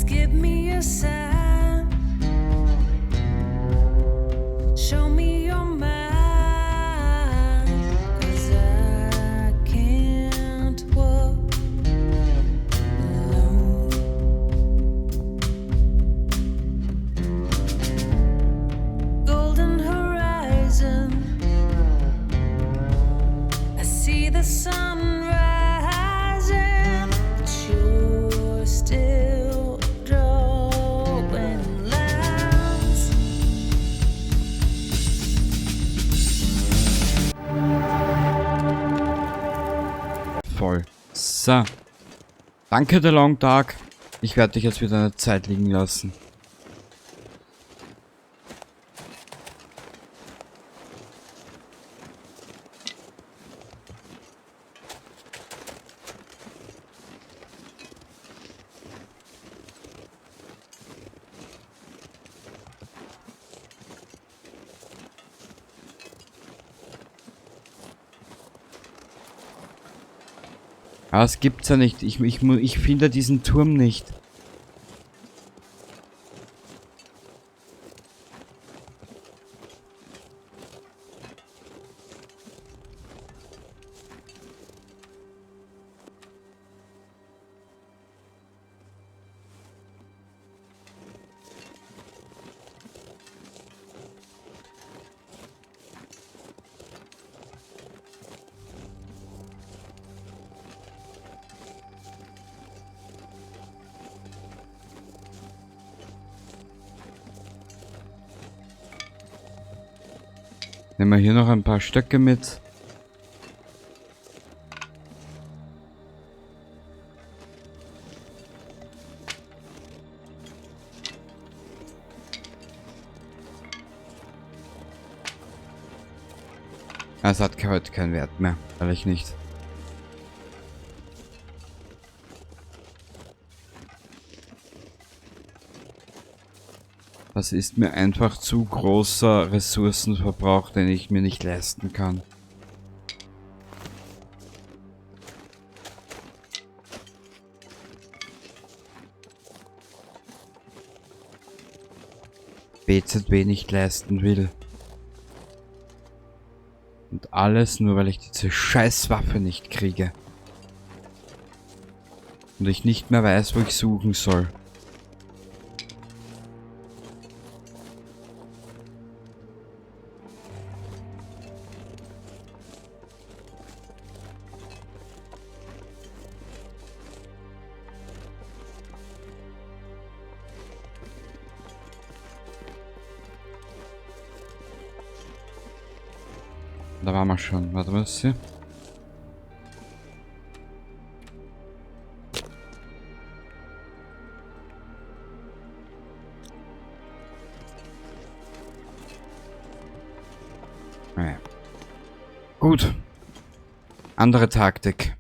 Please give me a sign. Show me your mind. 'Cause I can't walk alone. Golden horizon. I see the sun rising, but you're still drawing lines. Voll. So. Danke, The Long Dark. Ich werde dich jetzt wieder eine Zeit liegen lassen. Ah, das gibt's ja nicht. Ich finde diesen Turm nicht. Nehmen wir hier noch ein paar Stöcke mit. Es hat heute keinen Wert mehr, ehrlich nicht. Das ist mir einfach zu großer Ressourcenverbrauch, den ich mir nicht leisten kann. BZW nicht leisten will. Und alles nur, weil ich diese Scheißwaffe nicht kriege. Und ich nicht mehr weiß, wo ich suchen soll. Da waren wir schon. Warte mal, was ist hier? Naja. Gut. Andere Taktik.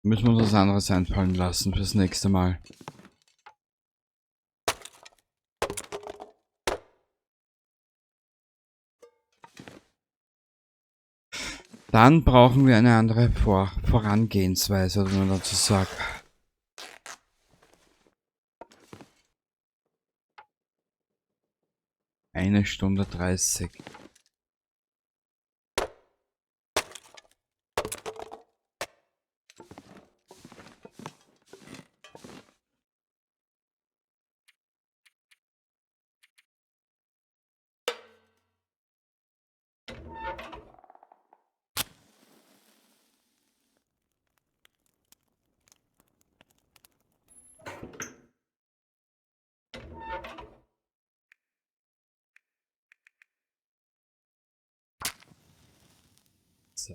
Müssen wir uns was anderes einfallen lassen fürs nächste Mal. Dann brauchen wir eine andere Vorangehensweise, oder wie man dazu sagt. Eine Stunde 30. So.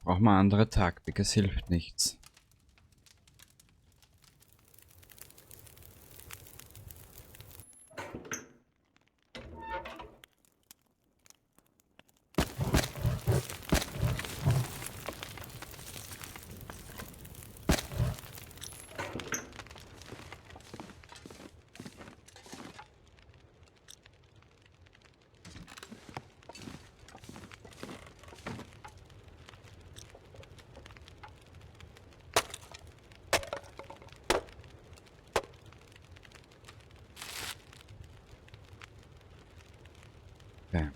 Braucht man andere Taktik, es hilft nichts. Okay.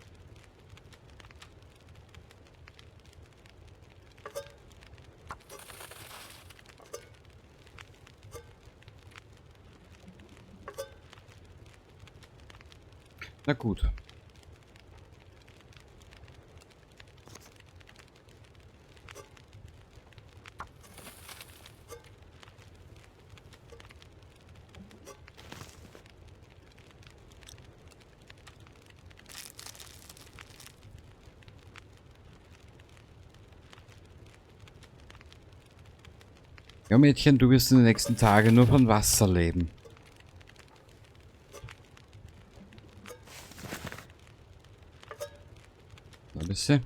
Na gut. Ja, Mädchen, du wirst in den nächsten Tagen nur von Wasser leben. Da bist du.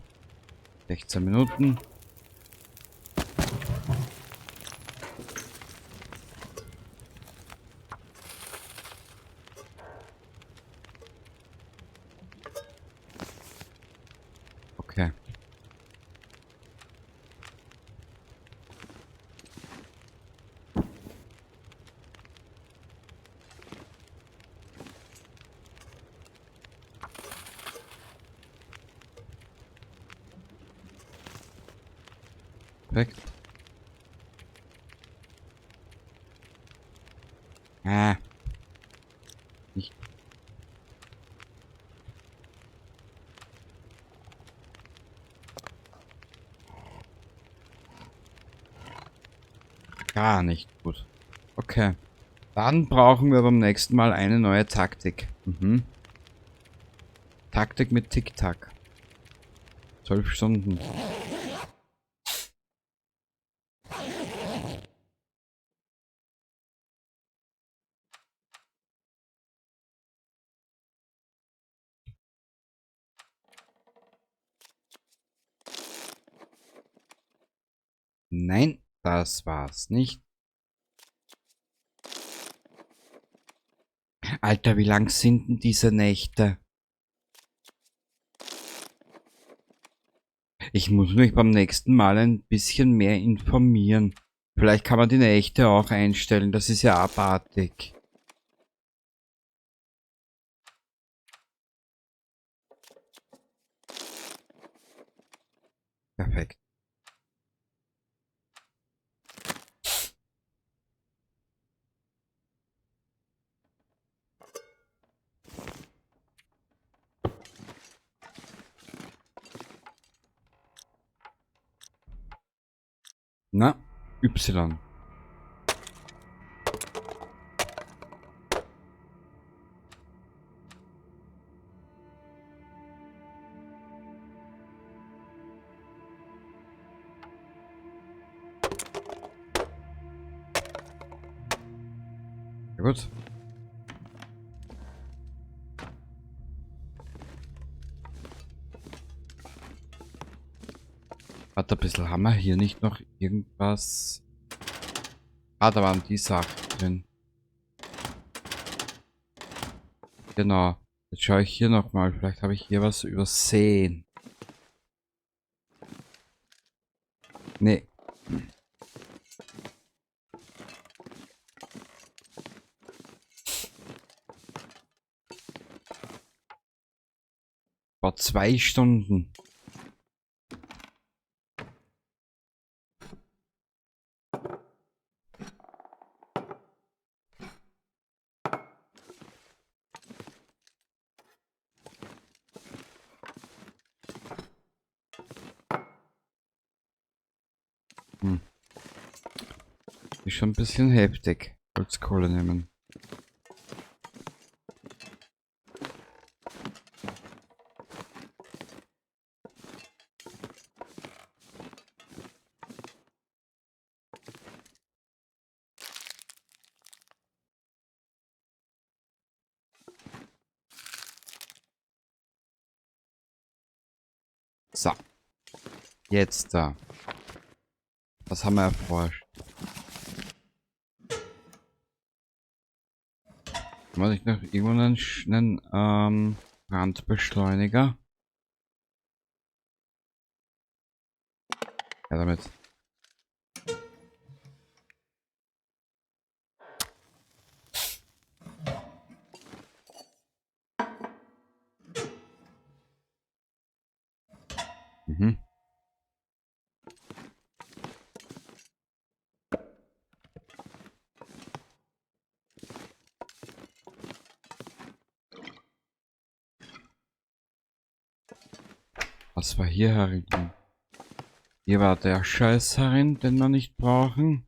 16 Minuten. Okay. Perfekt. Ah. Nicht. Gar nicht gut. Okay. Dann brauchen wir beim nächsten Mal eine neue Taktik. Mhm. Taktik mit Tic-Tac. 12 Stunden. Nein, das war's nicht. Alter, wie lang sind denn diese Nächte? Ich muss mich beim nächsten Mal ein bisschen mehr informieren. Vielleicht kann man die Nächte auch einstellen, das ist ja abartig. Perfekt. Na, Y. Ja, gut. Warte ein bisschen, haben wir hier nicht noch irgendwas? Ah, da waren die Sachen drin. Genau. Jetzt schaue ich hier nochmal. Vielleicht habe ich hier was übersehen. Nee. Vor 2 Stunden. Ist schon ein bisschen heftig. Holzkohle nehmen. So. Jetzt da. Was haben wir erforscht? Muss ich noch irgendwo einen Brandbeschleuniger? Ja, damit. Mhm. Was war hier herin? Hier war der Scheiß herin, den wir nicht brauchen.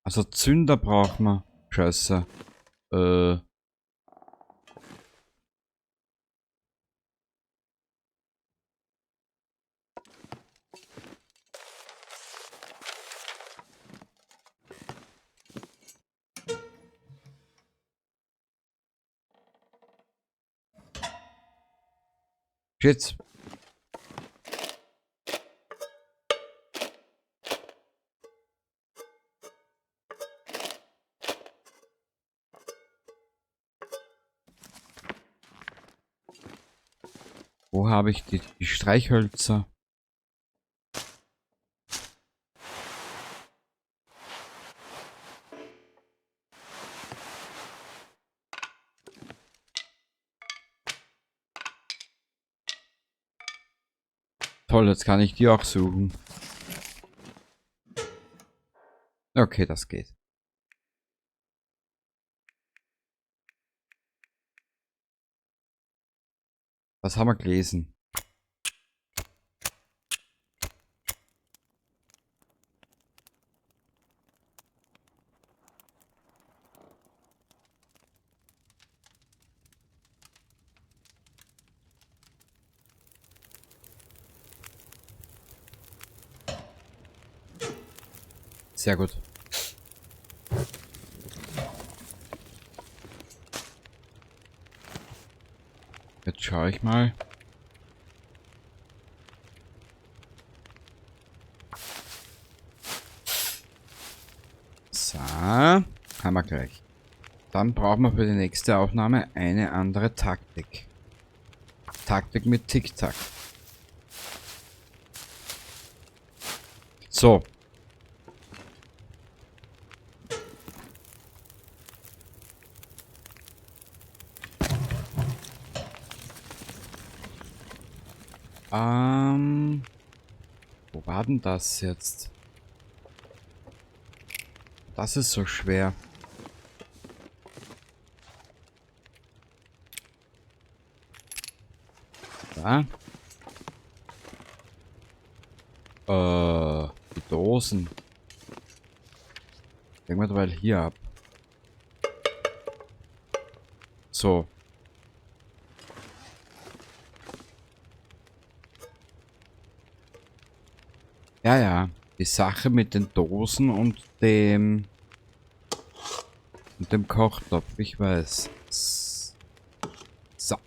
Also Zünder brauchen wir. Scheiße. Shit. Wo habe ich die Streichhölzer? Toll, jetzt kann ich die auch suchen. Okay, das geht. Was haben wir gelesen? Sehr gut. Jetzt schaue ich mal. So, haben wir gleich. Dann brauchen wir für die nächste Aufnahme eine andere Taktik. Taktik mit Tic-Tac. So. Wo war denn das jetzt? Das ist so schwer. Da. Die Dosen. Legen wir derweil hier ab. So. Ja, ja. Die Sache mit den Dosen und dem Kochtopf, ich weiß. So.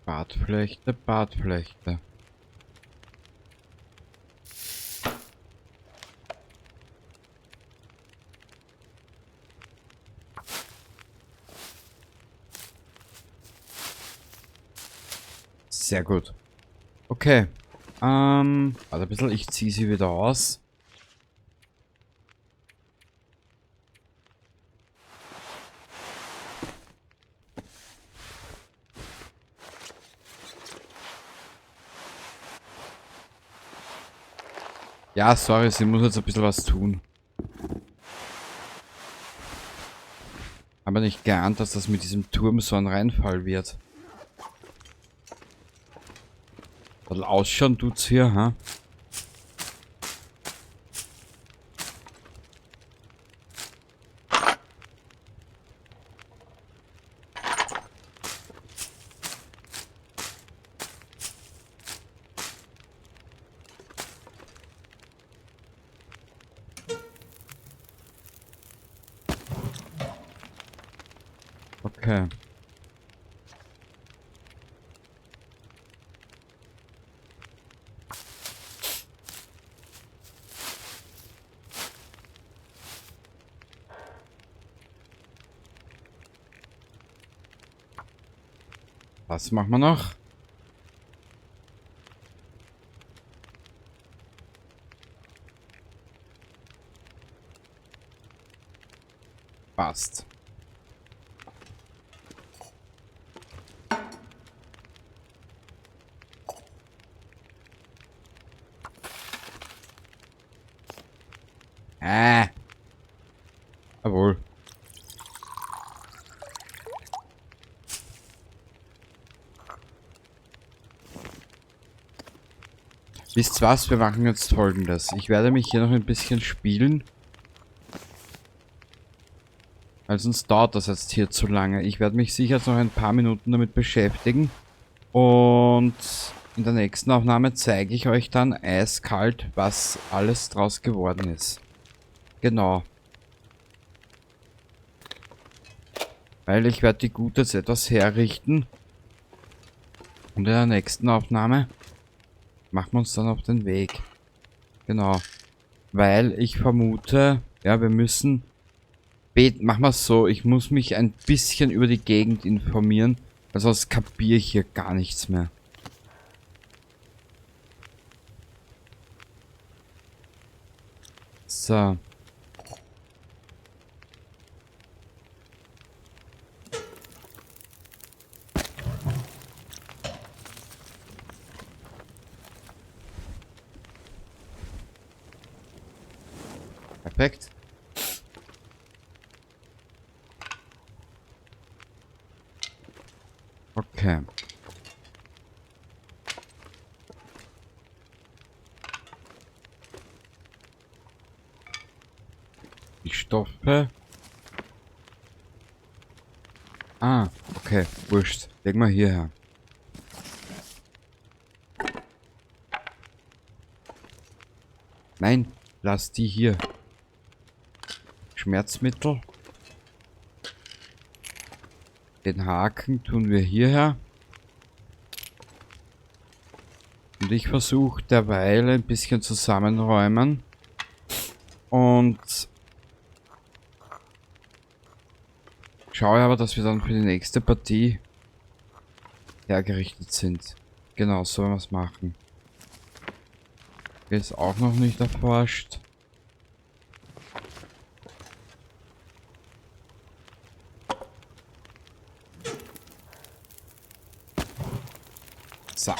Bartflechte, Bartflechte. Sehr gut. Okay. Warte ein bisschen, ich ziehe sie wieder aus. Ja, sorry, sie muss jetzt ein bisschen was tun. Aber nicht geahnt, dass das mit diesem Turm so ein Reinfall wird. Ein bisschen ausschauen tut's hier, ha? Okay. Was machen wir noch? Passt. Jawohl. Wisst was, wir machen jetzt Folgendes. Ich werde mich hier noch ein bisschen spielen. Weil sonst dauert das jetzt hier zu lange. Ich werde mich sicher noch ein paar Minuten damit beschäftigen. Und in der nächsten Aufnahme zeige ich euch dann eiskalt, was alles draus geworden ist. Genau. Weil ich werde die Gut jetzt etwas herrichten. Und in der nächsten Aufnahme machen wir uns dann auf den Weg. Genau. Weil ich vermute, ja, wir müssen... Machen wir es so, ich muss mich ein bisschen über die Gegend informieren, weil sonst kapiere ich hier gar nichts mehr. So. Perfekt. Okay. Die Stoffe. Ah, okay, wurscht. Leg mal hierher. Nein, lass die hier. Schmerzmittel. Den Haken tun wir hierher. Und ich versuche derweil ein bisschen zusammenräumen. Und schaue aber, dass wir dann für die nächste Partie hergerichtet sind. Genau, so wollen wir es machen. Ist auch noch nicht erforscht. So.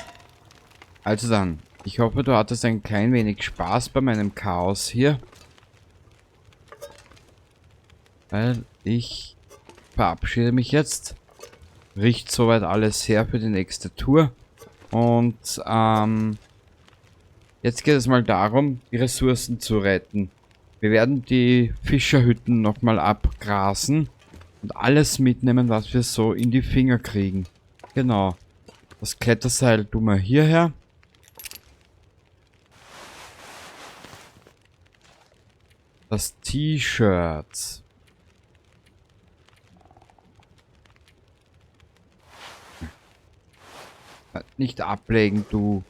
Also dann, ich hoffe, du hattest ein klein wenig Spaß bei meinem Chaos hier. Weil ich verabschiede mich jetzt. Riecht soweit alles her für die nächste Tour. Und jetzt geht es mal darum, die Ressourcen zu retten. Wir werden die Fischerhütten nochmal abgrasen und alles mitnehmen, was wir so in die Finger kriegen. Genau. Das Kletterseil tun wir hierher. Das T-Shirt. Nicht ablegen, du.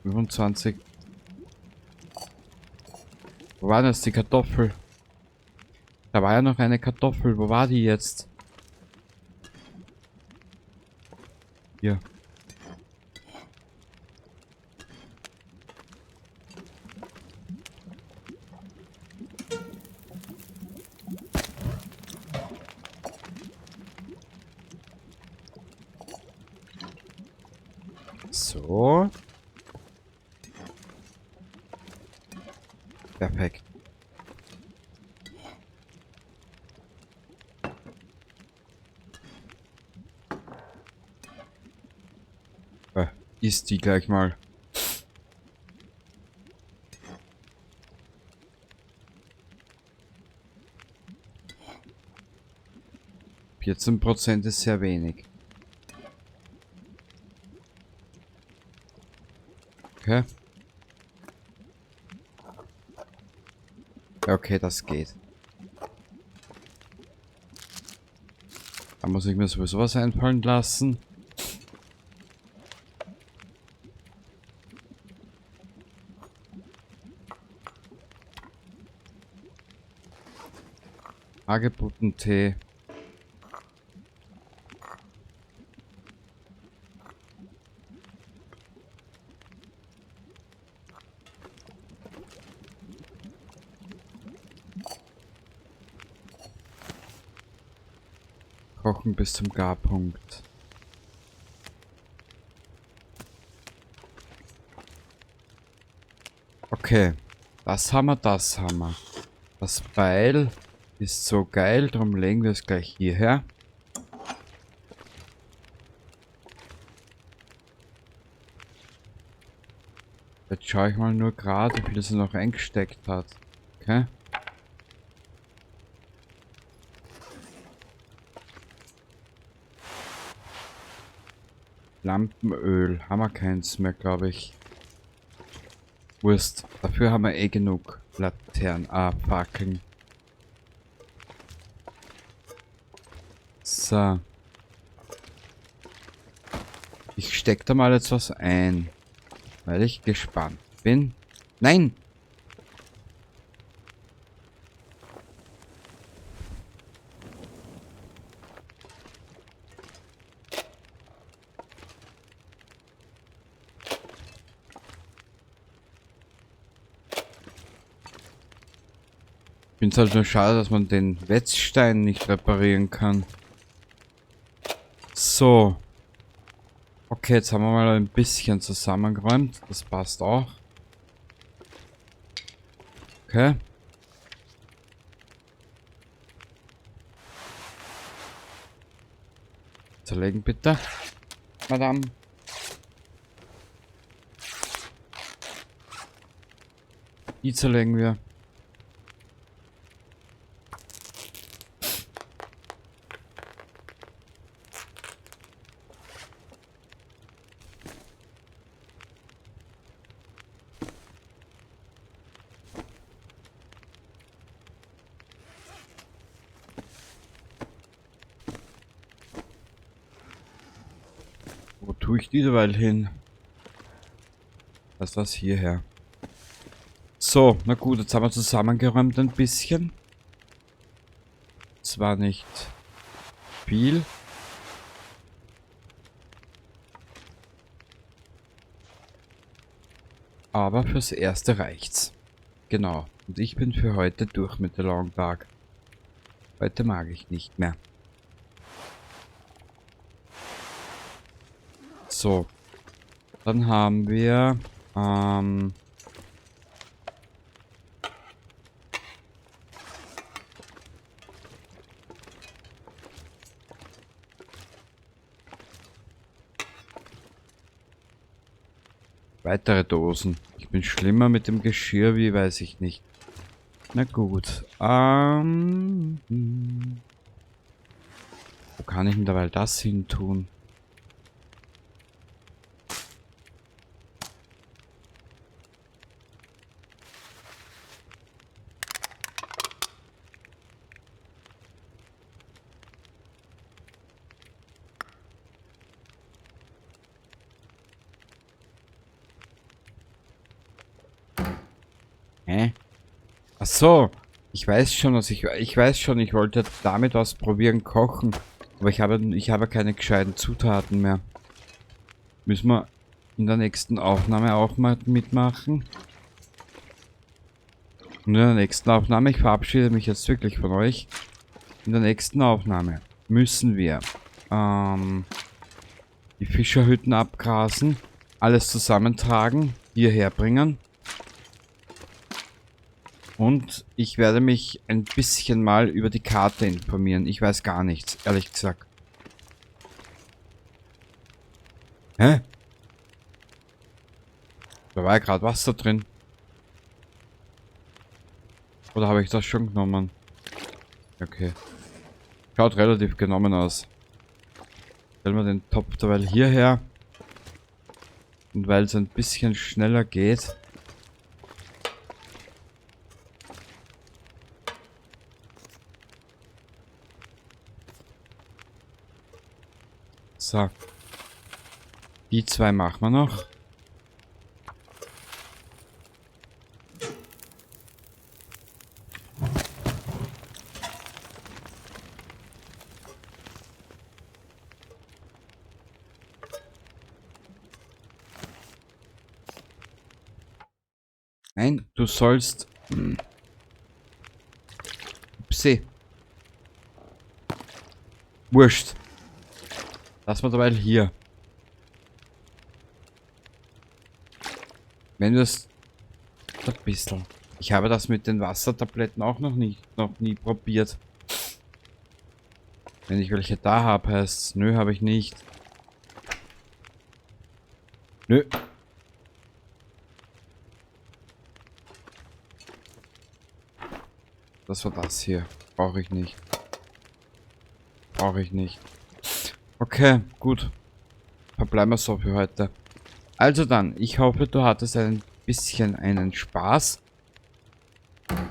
...25. Wo war das, die Kartoffel? Da war ja noch eine Kartoffel. Wo war die jetzt? Hier. So. Perfekt. Ist die gleich mal. 14% ist sehr wenig. Okay. Okay, das geht. Da muss ich mir sowieso was einfallen lassen. Hagebuttentee. Kochen bis zum Garpunkt. Okay, das haben wir, das haben wir. Das Beil ist so geil, darum legen wir es gleich hierher. Jetzt schaue ich mal nur gerade, wie viel sie noch eingesteckt hat. Okay. Lampenöl haben wir keins mehr, glaube ich. Wurst. Dafür haben wir eh genug Laternen, Fackeln. So. Ich steck da mal jetzt was ein, weil ich gespannt bin. Nein! Ich find's halt nur schade, dass man den Wetzstein nicht reparieren kann. So. Okay, jetzt haben wir mal ein bisschen zusammengeräumt. Das passt auch. Okay. Zerlegen bitte. Madame. Die zerlegen wir. Wo tue ich die derweil hin? Was ist das hierher? So, na gut, jetzt haben wir zusammengeräumt ein bisschen. Zwar nicht viel. Aber fürs Erste reicht's. Genau. Und ich bin für heute durch mit der Long Dark. Heute mag ich nicht mehr. So. Dann haben wir, weitere Dosen. Ich bin schlimmer mit dem Geschirr, wie weiß ich nicht. Na gut. Wo kann ich denn dabei das hin tun? Hä? Ach so, ich weiß schon, was ich, ich weiß schon, ich wollte damit was probieren kochen, aber ich habe keine gescheiten Zutaten mehr. Müssen wir in der nächsten Aufnahme auch mal mitmachen. Und in der nächsten Aufnahme, ich verabschiede mich jetzt wirklich von euch. In der nächsten Aufnahme müssen wir die Fischerhütten abgrasen, alles zusammentragen, hierher bringen. Und ich werde mich ein bisschen mal über die Karte informieren. Ich weiß gar nichts, ehrlich gesagt. Hä? Da war ja grad Wasser drin. Oder habe ich das schon genommen? Okay. Schaut relativ genommen aus. Stellen wir den Topf derweil hierher. Und weil es ein bisschen schneller geht. So. Die zwei machen wir noch. Nein, du sollst... Upsi. Wurscht. Lass mal dabei hier. Wenn du das... Ein bisschen. Ich habe das mit den Wassertabletten auch noch nie probiert. Wenn ich welche da habe, heißt's, nö, habe ich nicht. Nö. Das war das hier. Brauche ich nicht. Brauche ich nicht. Okay, gut. Verbleiben wir so für heute. Also dann, ich hoffe, du hattest ein bisschen einen Spaß.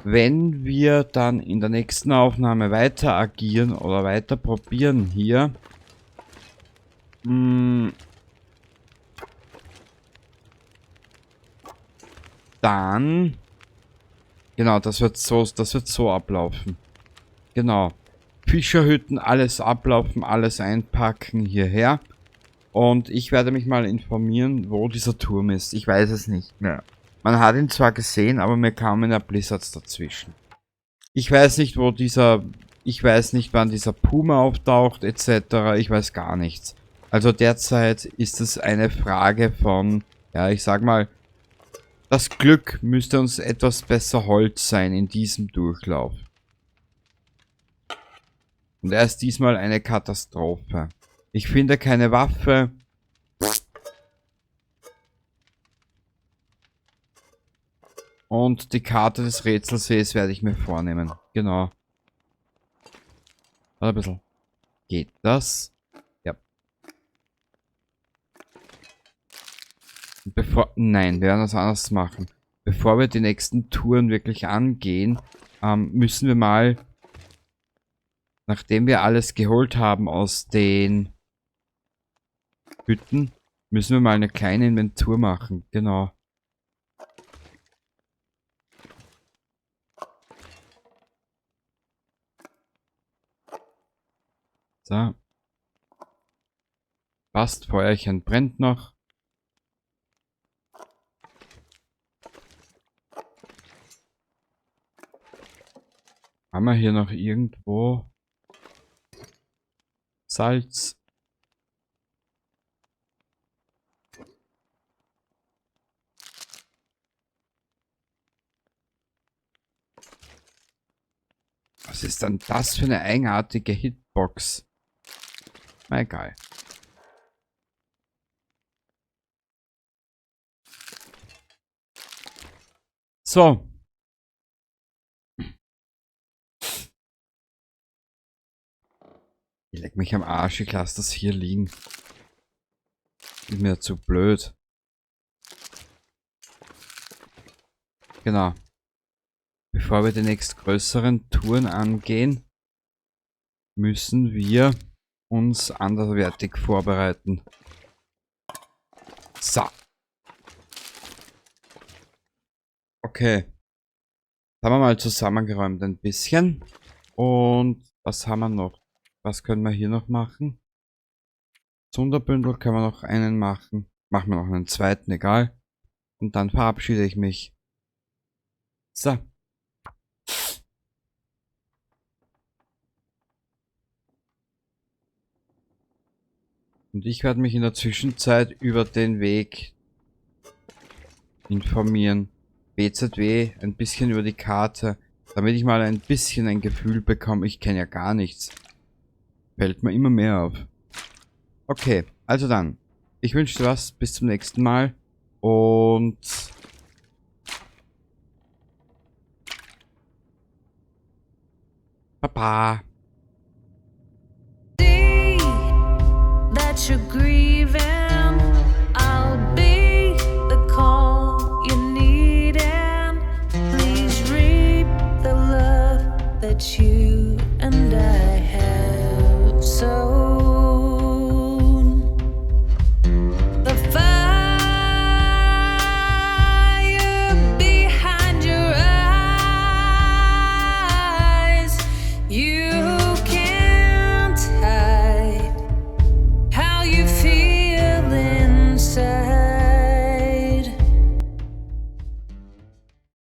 Wenn wir dann in der nächsten Aufnahme weiter agieren oder weiter probieren hier, dann, genau, das wird so ablaufen. Genau. Fischerhütten, alles ablaufen, alles einpacken hierher. Und ich werde mich mal informieren, wo dieser Turm ist. Ich weiß es nicht mehr. Man hat ihn zwar gesehen, aber mir kamen ja Blizzards dazwischen. Ich weiß nicht, wo dieser... Ich weiß nicht, wann dieser Puma auftaucht, etc. Ich weiß gar nichts. Also derzeit ist es eine Frage von... Ja, ich sag mal... Das Glück müsste uns etwas besser hold sein in diesem Durchlauf. Und er ist diesmal eine Katastrophe. Ich finde keine Waffe. Und die Karte des Rätselsees werde ich mir vornehmen. Genau. Warte ein bisschen. Geht das? Ja. Und bevor... Nein, wir werden das anders machen. Bevor wir die nächsten Touren wirklich angehen, müssen wir mal... Nachdem wir alles geholt haben aus den Hütten, müssen wir mal eine kleine Inventur machen. Genau. So. Passt, Feuerchen brennt noch. Haben wir hier noch irgendwo Salz? Was ist denn das für eine eigenartige Hitbox? Na egal. So. Ich leck mich am Arsch, ich lass das hier liegen. Ist mir zu blöd. Genau. Bevor wir die nächstgrößeren Touren angehen, müssen wir uns anderweitig vorbereiten. So. Okay. Das haben wir mal zusammengeräumt ein bisschen. Und was haben wir noch? Was können wir hier noch machen? Sonderbündel können wir noch einen machen. Machen wir noch einen zweiten, egal. Und dann verabschiede ich mich. So. Und ich werde mich in der Zwischenzeit über den Weg informieren. BZW, ein bisschen über die Karte, damit ich mal ein bisschen ein Gefühl bekomme. Ich kenne ja gar nichts. Fällt mir immer mehr auf. Okay, also dann. Ich wünsche dir was. Bis zum nächsten Mal. Und... Baba. That you're grieving.